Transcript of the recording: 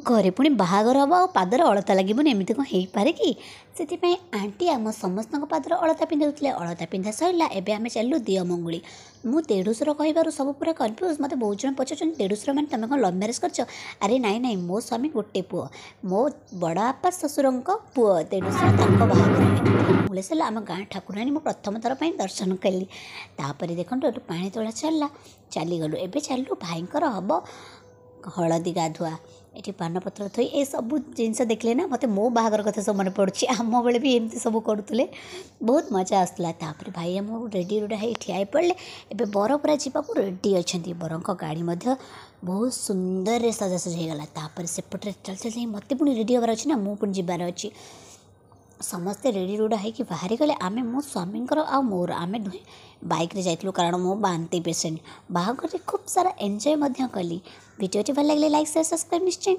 ଘରେ ପୁଣି ବାହାଘର ହେବ ଆଉ ପାଦରେ ଅଳତା ଲାଗିବନି, ଏମିତି କ'ଣ ହେଇପାରେ କି? ସେଥିପାଇଁ ଆଣ୍ଟି ଆମ ସମସ୍ତଙ୍କ ପାଦରେ ଅଳତା ପିନ୍ଧାଉଥିଲେ। ଅଳତା ପିନ୍ଧା ସରିଲା, ଏବେ ଆମେ ଚାଲିଲୁ ଦିଅ ମଙ୍ଗୁଳି। ମୁଁ ଦେଢ଼ୁଶୁର କହିବାରୁ ସବୁ ପୁରା କନଫ୍ୟୁଜ୍। ମୋତେ ବହୁତ ଜଣ ପଚାରୁଛନ୍ତି, ଦେଢ଼ୁଶୁର ମାନେ ତୁମେ କ'ଣ ଲଭ୍ ମ୍ୟାରେଜ୍ କରିଛ? ଆରେ ନାଇଁ ନାଇଁ, ମୋ ସ୍ୱାମୀ ଗୋଟେ ପୁଅ, ମୋ ବଡ଼ ବାପା ଶ୍ୱଶୁରଙ୍କ ପୁଅ ଦେଢ଼ୁଶୁର, ତାଙ୍କ ବାହାଘର। ଏଠି ମଙ୍ଗୁଳି ସରିଲା, ଆମ ଗାଁ ଠାକୁରାଣୀ ମୁଁ ପ୍ରଥମ ଥର ପାଇଁ ଦର୍ଶନ କଲି। ତାପରେ ଦେଖନ୍ତୁ, ଏଠୁ ପାଣି ତୋଳା ସରିଲା, ଚାଲିଗଲୁ। ଏବେ ଚାଲିଲୁ, ଭାଇଙ୍କର ହେବ ହଳଦୀ ଗାଧୁଆ। ଏଠି ପାନପତ୍ର ଥୋଇ ଏସବୁ ଜିନିଷ ଦେଖିଲେ ନା ମୋତେ ମୋ ବାହାଘର କଥା ସବୁ ମନେ ପଡ଼ୁଛି। ଆମ ବେଳେ ବି ଏମିତି ସବୁ କରୁଥିଲେ, ବହୁତ ମଜା ଆସୁଥିଲା। ତାପରେ ଭାଇ ଆମ ରେଡ଼ି ରୁଡ଼ା ହେଇ ଠିଆ ହେଇ ପଡ଼ିଲେ। ଏବେ ବର ପୁରା ଯିବାକୁ ରେଡ଼ି ଅଛନ୍ତି। ବରଙ୍କ ଗାଡ଼ି ମଧ୍ୟ ବହୁତ ସୁନ୍ଦରରେ ସଜାସଜି ହେଇଗଲା। ତାପରେ ସେପଟରେ ଚାଲି ଚାଲି ଯାଇ ମୋତେ ପୁଣି ରେଡ଼ି ହେବାର ଅଛି ନା, ମୁଁ ପୁଣି ଯିବାର ଅଛି। ସମସ୍ତେ ରେଡ଼ି ରୁଡ଼ା ହେଇକି ବାହାରିଗଲେ। ଆମେ ମୋ ସ୍ୱାମୀଙ୍କର ଆଉ ମୋର, ଆମେ ଦୁହେଁ ବାଇକ୍ରେ ଯାଇଥିଲୁ, କାରଣ ମୁଁ ବାନ୍ତି ପେସେଣ୍ଟ। ବାହାଘରରେ ଖୁବ୍ ସାରା ଏନ୍ଜୟ ମଧ୍ୟ କଲି। ଭିଡ଼ିଓଟି ଭଲ ଲାଗିଲେ ଲାଇକ୍, ସେୟାର, ସବସ୍କ୍ରାଇବ୍ ନିଶ୍ଚୟ।